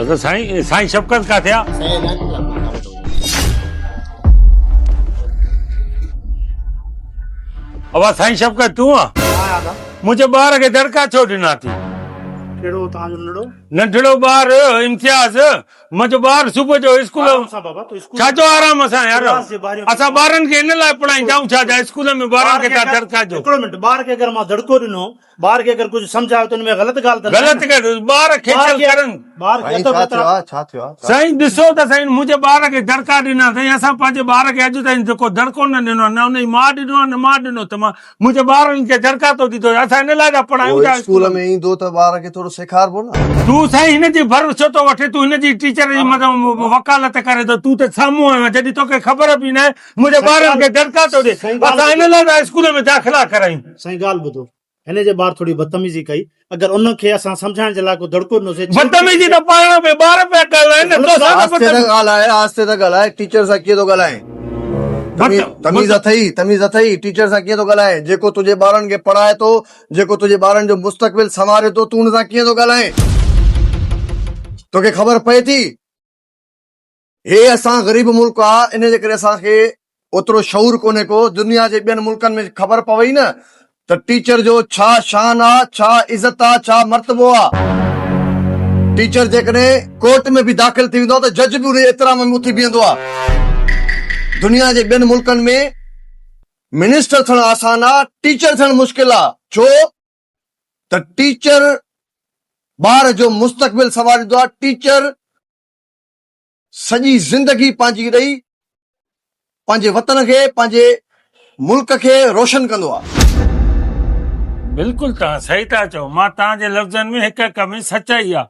ته سائين سائين شفقت ڪاٿي آ؟ ابا سائين شفقت تون آ؟ منهنجي ٻار کي دڙڪا ڇو ڏنا ٿي؟ ڪهڙو توهان جو ننڍڙو؟ ننڍڙو ٻار امتياز منهنجو ٻار صبح جو اسڪول آرام سان بابا تو اسڪول ڇا جو آرام سان يار ڪلاس جي ٻاهريون اسان ٻارن کي ان لاء پڙهائيندا آهيون ڇا جا اسڪول ۾ ٻارن کي ٿا دڙڪا ڏيو هڪڙو منٽ ٻار کي اگر مان دڙڪو ڏنو ٻار کي اگر ڪجهه سمجهايو ته ان ۾ غلط ڳالهه ته غلط ڳالهه ٻار کيچل ڪرن. ٻار کي سائين ڇا ٿيو آ ڇا ٿيو آ. سائين ڏسو ته سائين منهنجي ٻار کي دڙڪا ڏنا سائين اسان پنهنجي ٻار کي اڄ تائين جيڪو دڙڪو نه ڏنو آ نه ان جي ماء ڏنو آ نه مان ڏنو ته مان منهنجي ٻارن کي دڙڪا ٿو ڏيندو اسان ان لاء ٿا پڙهايون ٿا اسڪول ۾ ايندو ته ٻار کي ٿورو سيکاربو نه. تون سائين هن جي ڀر ڇو ٿو وٺين تون هن جي ٽيچر جي مٿان وڪالت ڪرين ٿو تون ته سامهون آيو آهين جڏهن توکي خبر به ناهي منهنجي ٻارن کي دڙڪا ٿو ڏي اسان ان لاء ٿا اسڪول ۾ داخلا ڪرايون. سائين ڳالهه ٻڌو هن جي ٻار ٿوري بدتميزي ڪئي اگر ان کي اسان سمجهائڻ جي لاء ڪو دڙڪو ڏنوسي بدتميزي ته پاڻ پي ٻار پيا ڳالهائن نه توسان ته آهستي ته ڳالهاء آهستي ته ڳالهاء ٽيچر سان ڪيئن ٿو ڳالهائين تميز اٿئي تميز اٿئي ٽيچر سان ڪيئن ٿو ڳالهائين جيڪو تنهنجي ٻارن کي پڙهائي ٿو جيڪو تنهنجي ٻارن جو مستقبل سنواري ٿو تون ان سان ڪيئن ٿو ڳالهائين توکي خبر پئي ٿي هي اسان غريب ملڪ آ ان جي ڪري اسان کي اوترو شعور ڪونهي ڪو دنيا جي ٻين ملڪن ۾ خبر پوي نه ته ٽيچر جو ڇا شان آ ڇا عزت آ ڇا مرتبو آ ٽيچر جيڪڏهن ڪورٽ ۾ به داخل ٿي ويندو آ ته جج به ان جي احترام ۾ اٿي بيهندو آ دنيا جي ٻين ملڪن ۾ منسٽر ٿيڻ آسان آ ٽيچر ٿيڻ مشڪل آ ڇو ته ٽيچر ٻار جو مستقبل سنواريندو آ ٽيچر سڄي زندگي پنهنجي ڏئي پنهنجي وطن کي پنهنجي ملڪ کي روشن ڪندو آ. بلڪل توهان صحيح ٿا چئو مان توهان جي لفظن ۾ هڪ هڪ ۾ سچائي آ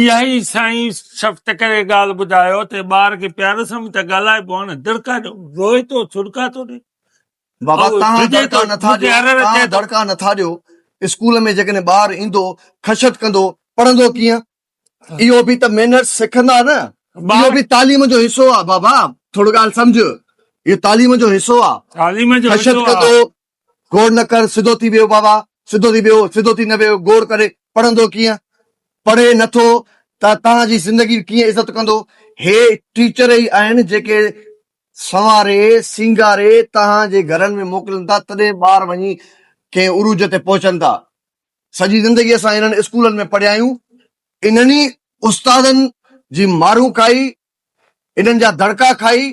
اها ئي سائين شفت ڪري ڳالهه ٻڌايو ته ٻار کي پيار سان به ته ڳالهائبو آ نه دڙڪا ڏيو روئي ٿو سڏڪا ٿو ڏي بابا توهان دڙڪا نٿا ڏيو توهان دڙڪا نٿا ڏيو اسڪول ۾ جيڪڏهن ٻار ايندو خشت ڪندو پڙهندو ڪيئن اهو به ته مينرس سکندا نه اهو به تعليم جو حصو آ بابا ٿورو ڳالهه سمجهه اهو تعليم جو حصو آ تعليم جو خشت حصو آ ڪندو گوڙ نه ڪر سڌو ٿي ويو بابا سڌو ٿي ويو سڌو ٿي نه ويو گوڙ ڪري پڙهندو ڪيئن پڙهي نٿو ته توهان جي زندگي ڪيئن عزت ڪندو هي ٽيچر ئي آهن جيڪي سنواري سينگاري توهان جي گهرن ۾ موڪلن ٿا تڏهن ٻار وڃي ڪنهن عروج تي پهچن ٿا سڄي زندگي اسان انهن اسڪولن ۾ پڙهيا آهيون، انهن ئي استادن جي مارون کائي، انهن جا دڙڪا کائي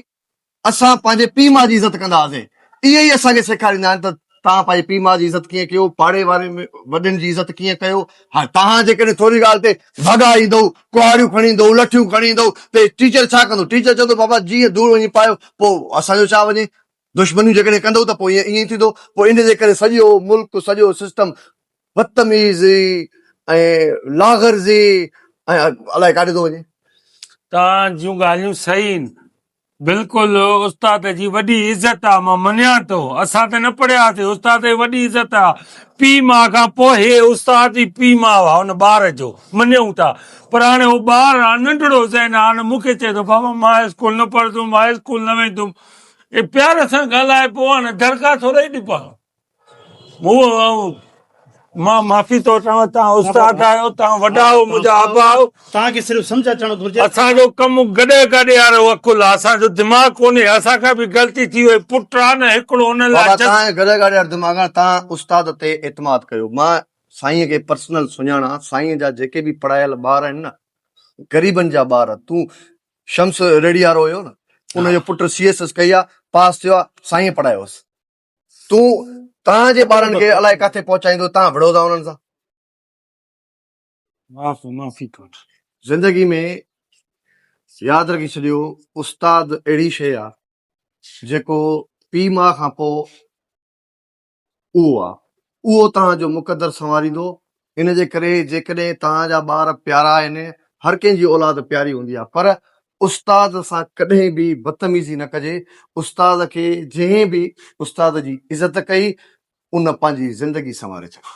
اسان پنهنجي پيء ماء جي عزت ڪندا هئاسين. اهي ئي اسان کي سيکاريندا آهن ته توهان پنهنجي پيء ماء جي عزت ڪيئن ڪيو، پاڙي واري ۾ وڏن جي عزت ڪيئن ڪيو. هاڻي توهان جيڪڏهن ٿوري ڳالهه تي ڀڳا ايندؤ، ڪهاڙيون کڻي ايندؤ، لٺيون کڻي ايندؤ ته ٽيچر ڇا ڪندو؟ ٽيچر چوندو بابا جيئن ڌوڙ وڃي پايو پوء اسان جو ڇا وڃي؟ دشمنيون جيڪڏهن ڪندؤ ته پوء ائين ئي ٿيندو. پوء ان جي ڪري سڄو ملڪ، سڄو سسٽم بدتميزي ۽ لاغرضي ۽ الائي ڪاڏي ٿو وڃي. توهان جون ڳالهيون صحيح آهن. بلڪل استاد جي وڏي عزت آ مان مڃيان ٿو. اسان ته نه پڙهيا هئاسين استاد جي وڏي عزت آ. پيء ماء کان پوء هي استاد ئي پيء ماء آ ان ٻار جو. مڃون ٿا پر هاڻي هو ٻار آ ننڍڙو ذهن آ هاڻي مون کي چئي ٿو بابا مان اسڪول نه پڙهندم مان اسڪول نه ويندم. اي پيار سان ڳالهائي پوء هاڻي دڙڪا ٿورا ئي ڏبا. مون مان معافي ٿو وٺان تان استاد آهيو تان وڏا آهيو منهنجا ابا آهيو. توهان کي صرف سمجهه اچڻ گهرجي. اسان جو ڪم گڏهه گاڏي وارو عقل آ اسان جو دماغ ڪونهي اسان کان به غلطي ٿي وئي پٽ آ نه هڪڙو ان لاء بابا تان گڏهه گاڏي وارو دماغ آ تان استاد تي اعتماد ڪيو مان سائين کي پرسنل سڃاڻان سائين جا جيڪي به پڙهايل ٻار آهن نه غريبن جا ٻار تون شمس ريڙهي وارو هيو نه ان جو پٽ سي ايس ايس ڪئي آ پاس ٿيو آ سائين پڙهايوس تون تان جي ٻارن کي الائي ڪاٿي پهچائيندو تان وڙهو ٿا انهن سان. معاف معافي ٿو وٺان. زندگي ۾ ياد رکي ڇڏيو استاد اهڙي شيء آ جيڪو پيء ماء کان پوء اهو آ اهو توهان جو مقدر سنواريندو ان جي ڪري جيڪڏهن توهان جا ٻار پيارا آهن هر ڪنهن جي اولاد پياري هوندي آ پر استاد سان ڪڏهن به بدتميزي نه ڪجي استاد کي جنهن به استاد جي عزت ڪئي ان پنهنجي زندگي سنواري ڇڏي.